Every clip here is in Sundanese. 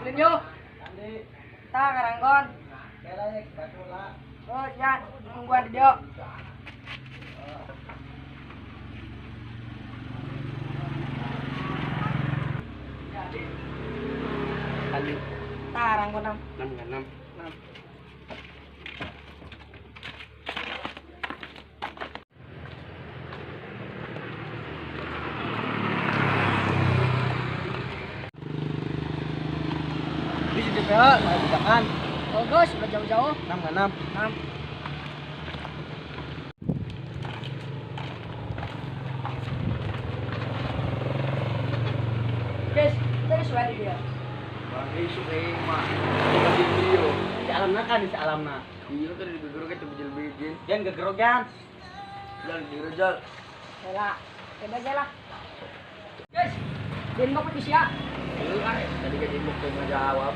Ulin yo. Ta karanggon. Oh ya, nungguan di dia. Tadi. Ta karanggon 6. 6 6. 6. Di DPH mau budakan. Bagus, udah jauh-jauh. 6 6. 6. Guys, kita sesuai dia. Bang, isu mah. Video. Si alamna kan si alamna. Iya kan di gegero ke bijil-bijil. Jangan gegerogan. Jal direjal. Lah, coba aja lah. Guys, den mau sia. Lu tadi ke jembok tuh ngajawab.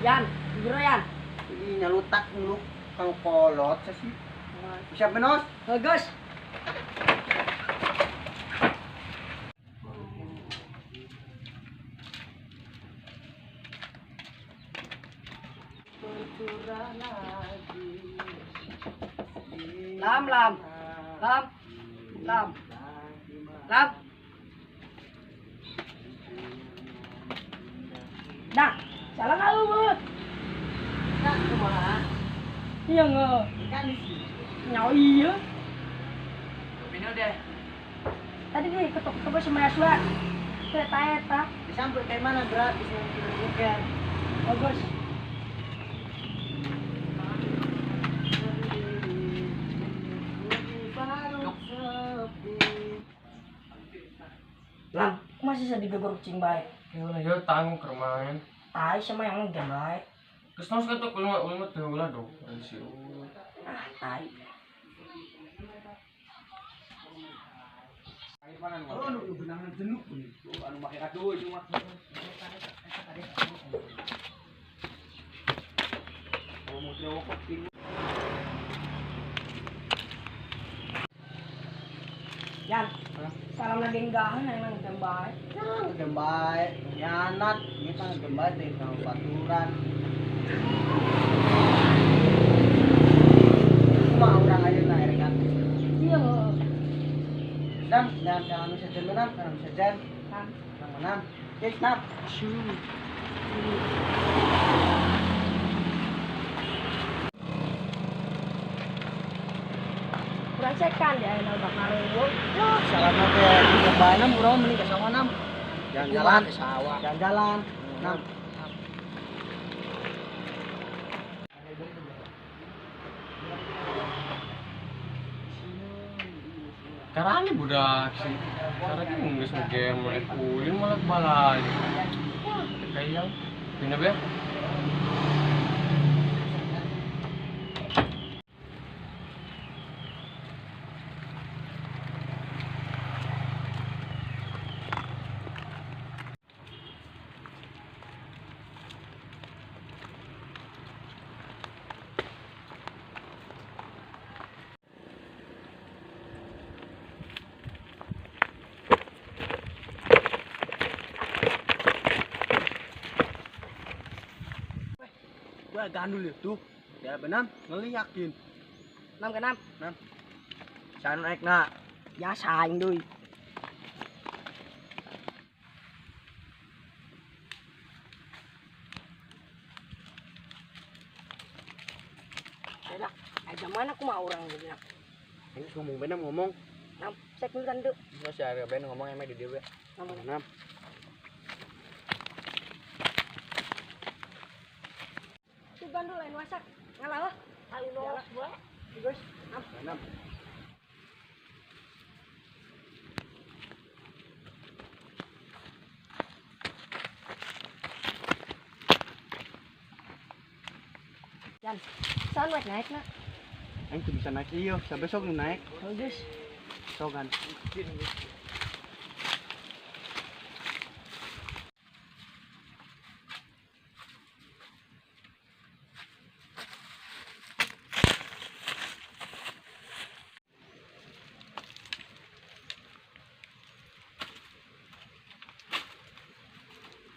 Yan, jero Yan. Ini nyalutak lu kang kolot sih. Siap menos? Bagus. Lam lam. Lam. Lam. Lam. Nah, salah nggak lu, Bud? Nah, kumaha? Iya nggak? Kan sih. Nyawa iya. Bino deh. Tadi nih ketok-ketok sama Yaswa. Kereta eta. Disamper kayak mana gratis bukan. Bagus. Lam, masih sedih gegor kucing baik. Ya tanggung ke rumah. Tai sama yang nggen baik. Terus nang ketok ulma ulma ulah dong. Ah, tai. Oh, nu benangan jenuk anu make kado itu mah. Oh, mau trewok. Yan. Salam lagi enggak emang nggen baik. Ya, nggen baik. Nyanat, ini kan nggen baik teh sama baturan. Cuma urang aja na erekan. Iya. Sam, jangan sejen enam, jangan sejen. Enam. 6. Oke, snap. Kurang cekan ya, enak bakal lu. Salam teh coba enam urang mending ke sawah 6. Jalan-jalan ke sawah. Jalan-jalan. 6. Karena budak sih. Karena kan nggak game mulai ulin malah balai. Wah, kayak pindah be. Gua gandul itu. Ya benam, ngeli yakin. 6 ke 6. 6. Saya naik nak. Ya saing deui. Sudah, aja mana aku mau orang gitu. Ini ngomong benam ngomong. 6, cek dulu kan tuh. Masih ada ben ngomong emang di dhewe. 6. 6. Gandul lain masak. Ngalah. Ayo bae. Guys, 6. Yan. Saan wek naik nak? Aing tuh bisa naik iyo, sampai sok nu naik. Bagus. Sogan.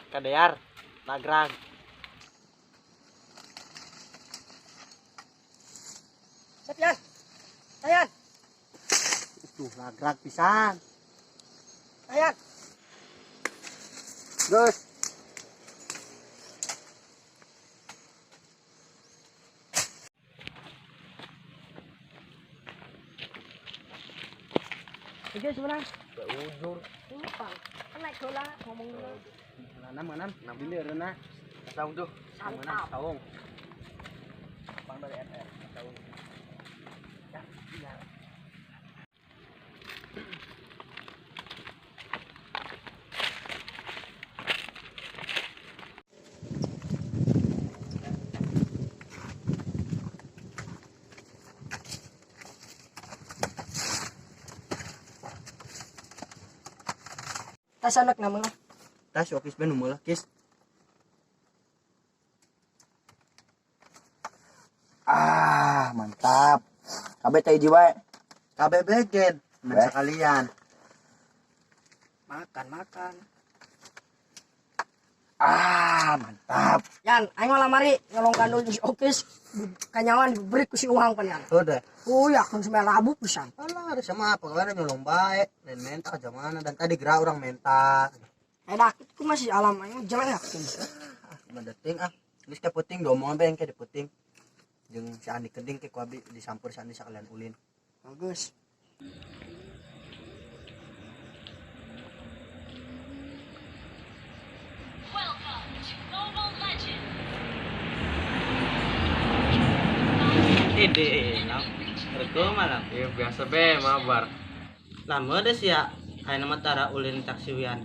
Kadear, nagrag. Sip yan. Ayan. Tuh lagrak pisan. Ayan. Geus. Iki sebenarnya. Ujur. Lupa. Kan naik bola ngomong dulu. Enam enam. Enam dulu rena. Saung tuh. Santap. Saung. Apaan balik RR? Saung. Ya, iya. Tas anak namanya. Tas okis ben mula kis. Ah, mantap. Kabeh teh hiji wae. Kabeh begen, men sekalian. Makan, makan. Ah, mantap. Yan, aing malah mari nyolong gandul di okis kanyawan diberi ku si uang pan yan. Udah. Oh ya, kun semua labu pisan. Alah, ada sama apa kalian nyolong bae, lain menta aja mana dan tadi gerak orang menta. Enak, itu masih alam aing jelek yakin. Ah, mendeting ah. Geus ka puting diomongan bae engke diputing. Jeung si Andi keding ke ku abdi disampur si Andi sakalian ulin. Bagus. Welcome to Mobile Legends. Ide, reko malam. Iya biasa be mabar. Lama deh sih ya. Ayo nama tara ulin taksi wian.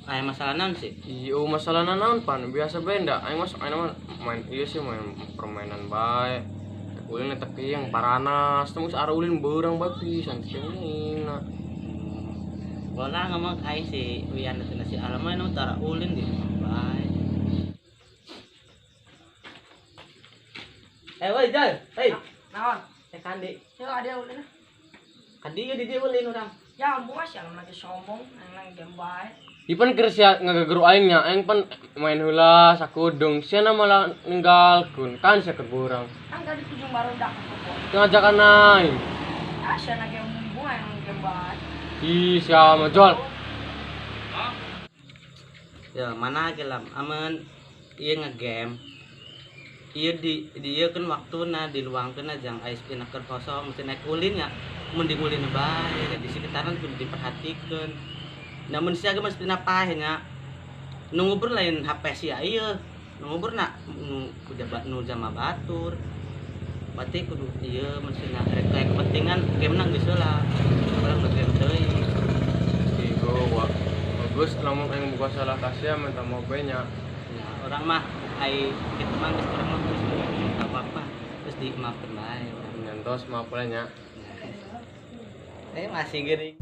Ayo masalah naon sih? Iya masalah naon pan biasa be ndak. Aing masuk aing mah main iya sih main permainan bae. Ulin eta yang paranas terus arah ulin beurang bae pisan cenina. Bola ngomong aing si wian itu nasi alam ayo nama tara ulin di bae. Woi Jal, hei. Naon? Eh kandi. Yo ada ulin. Kandi di dia ulin urang. Ya ampun sih alam lagi sombong, nang game bae. Ipan keur sia ngagageru aing nya, aing pan main heula sakudung, sia malah ninggalkeun kan sia keur beurang. Kan tadi kujung baru dak kok. Ngajakan aing. Ah, sia na game bunga yang game bae. Ih, sia mah Jol. Ya mana ge lam amun ieu ngegame. Ieu di ieu kan waktuna diluangkeun jang ais pina keur kosong mesti naik ulin nya. Mun diulin bae di sekitaran kudu diperhatikeun. Namun sia ge mesti paeh nya. Nu ngubur lain HP sia ieu. Nu ngubur na nu kujabat nu jama batur. Berarti kudu ieu mesti na rek aya kepentingan game na geus heula. Urang game teuing. Igo wa. Bagus lamun aing buka salah ka sia minta maaf bae nya. Ya, orang mah ai kitu mah geus urang mah geus minta apa terus dimaafkeun bae urang. Nyantos maaf lah nya. Masih geuning.